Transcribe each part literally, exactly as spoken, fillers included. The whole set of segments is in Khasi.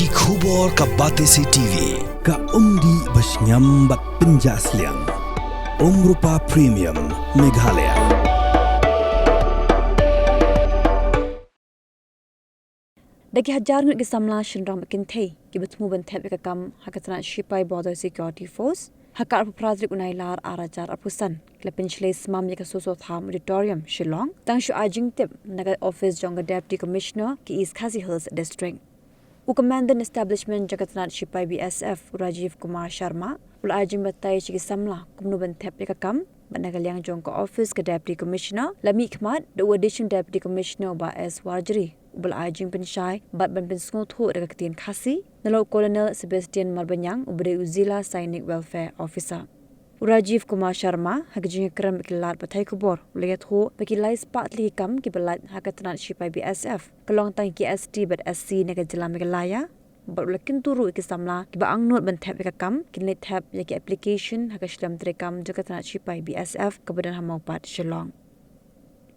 Ki khubor ka Batesi T V, ka umdih ba shngiam bad pynjah sliang. Umrupa Premium, Meghalaya. Da ki hajar ngut ki samla shynrang bad kynthei kiba thmu ban thep ïa ka kam ha ka tnat shipai Border Security Force, ha ka arphew phra tarik u Nailar ar hajar arphew san, ki la pynshlei smam ïa ka Soso Tham Auditorium, Shillong, tang shu ai jingtip na ka office jong ka Deputy Commissioner ka East Khasi Hills District. U Commandant Establishment jong ka tnat shipai B S F, u Rajiv Kumar Sharma, u la ai jingbatai sha ki samla kumno ban thep ïa ka kam, bad na ka liang jong ka office ka Deputy Commissioner la mihkhmat da u Additional Deputy Commissioner, u Bah S Warjri, uba la ai jingpynshai bad ban pynsngewthuh da ka ktien Khasi, na la u Colonel Sebastian Marbaniang, uba dei u Zilla Sainik Welfare Officer. U Rajiv Kumar Sharma, ha ka jingïakren bad ki lad pathai khubor, u la ïathuh ba ki lai spah tylli ki kam kiba lait ha ka tnat shipai B S F, ka long tang ki S T bad S C na ka jylla Meghalaya, bad u la kyntu ruh ïa ki samla kiba angnud ban thep ïa ka kam, kin leit thep ïa ki application ha ka shlem treikam jong ka tnat shipai B S F kaba don ha Mawpat, Shillong.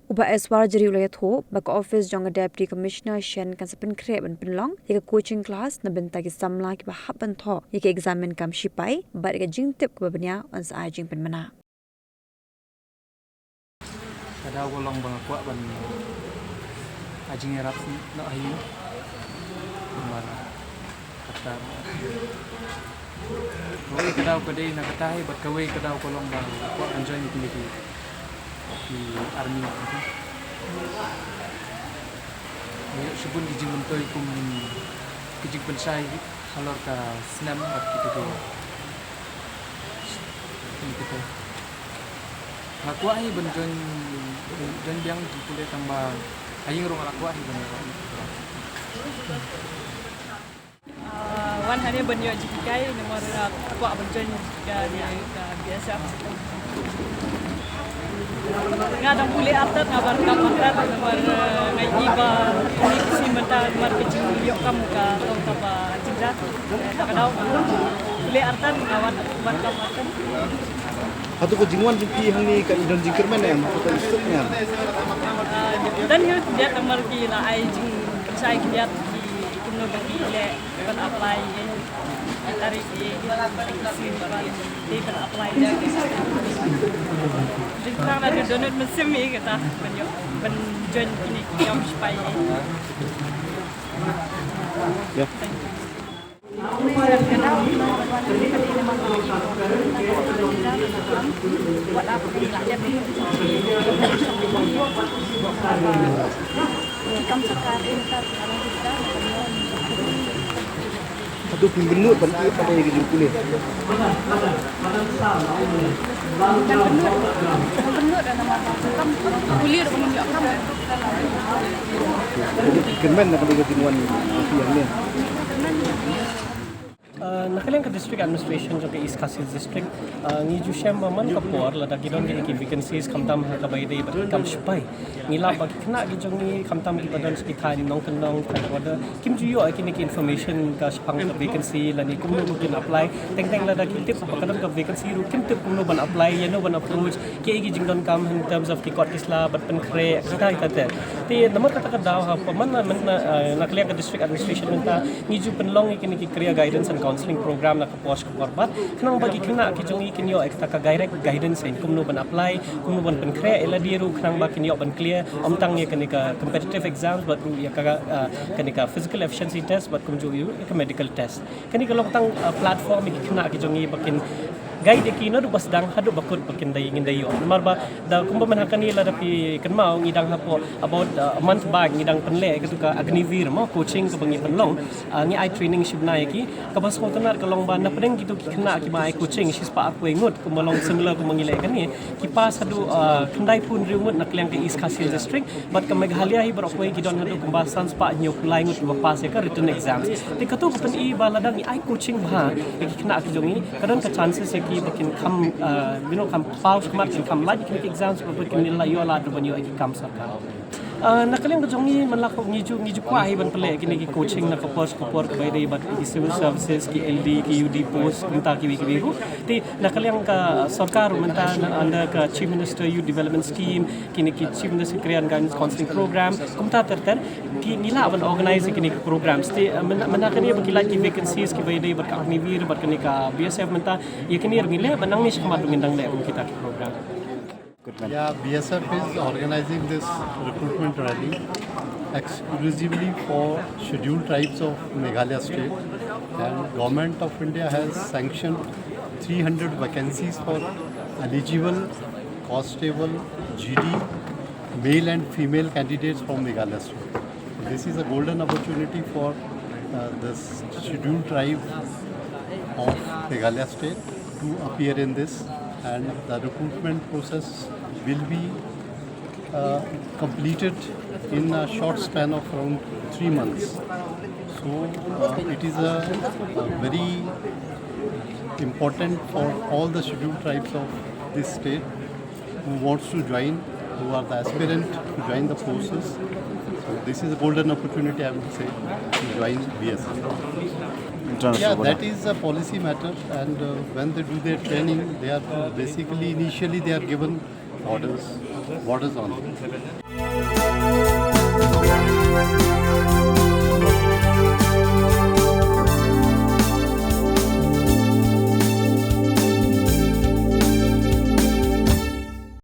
U Bah S Warjri u la ïathuh ba ka office jong ka Deputy Commissioner shen kan sa pynkhreh ban pynlong ïa ka coaching class na bynta ki samla kiba hap ban thoh ïa ka exam kam shipai, bad ïa ka jingtip kaba bniah yn sa ai jingpynmynna. Ka daw ka long ba nga kwah ban ai jingïarap noh ha ïing. Namar kata, kawei ka daw ka dei na kata hi, bad kawei ka daw ka long ba nga kwah ban join kine ki, ki army. Nga ïoh shibun ki jingmyntoi kum ki jingpynshai halor ka snem bad kito ki, kito ki. Nga kwah hi ban join, join biang jingpule, tang ba ha ïing ruh nga la kwah hi ban join. Ah, wan hangne ban ïoh jinghikai namar nga kwah ban join ka, ka B S F. Nga dang pule artat, nga wan kam artat namar, eh, nga i ba kine ki sngi mynta namar ka jingïoh kam ka long kaba jynjar. Eh, ta ka daw pule artat, nga wan, wan kam artat. Hato ka jingwan jong phi hangne ka i don jingkyrmen em, hato ka i suk em? Ah, don hi khyndiat namar ki la ai jingpynshai khyndiat ki kumno ba ki leh ban apply ïa ki tarik ïa ki sngi ba dei ban apply ïa ki. Jingkyrmen la don mynsiem ïa kata ban ïoh ban join kine ki kam shipai. Ïa. Thank you. Hato phi bynnud ban ïoh kata ïa ka jingpule? Kyrmen na kata ka jingwan phi hangne. Uh, na ka liang ka District Administration jong ka East Khasi Hills District, uh, ngi ju shem ba man ka por lada ki don ki vacancies khamtam ha kaba ïadei bad ki kam shipai, ngi lap ba ki khynnah ki jong ngi khamtam kiba don sha ki thaiñ nongkyndong, thaiñ border, kim ju ïoh ïa kine ki information ka shaphang ka vacancy lane kumno ba kin apply. Teng teng lada ki tip ba ka don ka vacancy ruh kim tip kumno ban apply, ïano ban approach, kiei ki jingdonkam in terms of ki kot ki sla bad pynkhreh, kita kita te. Te namar kata ka daw ha, man na, man na, uh, na ka liang ka District Administration mynta ngi ju pynlong ïa kine ki career guidance and counselling program na ka por sha ka por bad khnang ba ki khynnah ki jong ngi kin ïoh ïa kata ka direct guidance ïa kumno ban apply, kumno ban pynkhreh ïa lade ruh khnang ba kin ïoh ban clear ym tang ïa kane ka competitive exams bad ruh ïa ka, ah, kane ka physical efficiency test bad kumjuh ruh ïa ka medical test. Kane ka long tang, ah, platform ïa ki khynnah ki jong ngi ba kin guide ïa ki naduh ba sdang haduh ba kut ba kin dei ngin dei ïoh. Namar ba da kumba mynta kane lada phi kynmaw ngi dang hapoh about, ah, a month back ngi dang pynleh ïa katu ka Agniveer mo coaching kaba ngi pynlong. Ah, ngi ai training shi bnai ïa ki. Kaba sngewtynnat ka long ba na pdeng kitu ki khynnah kiba ai coaching shispah arphew ngut kumba long similar kumba ngi leh kane, ki pass haduh, ah, khyndaiphew hynriew ngut na ka liang ka East Khasi Hills District. Bad ka Meghalaya hi baroh kawei ki don haduh kumba sanspah hynñiewphew lai ngut kiba pass ïa ka written exams. Te kato ka pyni ba lada ngi ai coaching bha ïa ki khynnah ki jong ngi ka don ka chances ïa ki ba kin kham, ah, you know, kham paw shakhmat, kin kham lait ïa ki exams bad kin ïoh lad ruh ban ïoh ïa ki kam sorkar. Uh, na ka liang ka jong ngi man la ngi ju ngi ju kwah hi ban pynleh kine ki coaching na ka por ka por kaba ïadei bad ki civil services, ki L D, ki U D post, kumta kiwei kiwei ruh. Te na ka liang ka sorkar mynta na under ka Chief Minister Youth Development Scheme, kine ki Chief Minister Career and Guidance Counseling Program, kumta ter ter ki ngi lah ban organize kine ki programs. Te uh, mynta mynta kane ba ki lah ki vacancies kiba ïadei bad ka Agniveer bad kane ka B S F mynta ïa kine ruh ngi leh ban nang ngi shikmat ruh ngin dang leh kum kita ki program. Yeah, B S F is organizing this recruitment rally exclusively for scheduled tribes of Meghalaya state, and Government of India has sanctioned three hundred vacancies for eligible, costable G D male and female candidates from Meghalaya state. This is a golden opportunity for uh, the scheduled tribe of Meghalaya state to appear in this, and the recruitment process will be uh, completed in a short span of around three months. So uh, it is a, a very important for all the scheduled tribes of this state who wants to join, who are the aspirant to join the forces. So this is a golden opportunity, I would say, to join B S F. Yeah, that is a policy matter, and uh, when they do their training, they are basically initially they are given orders, orders on.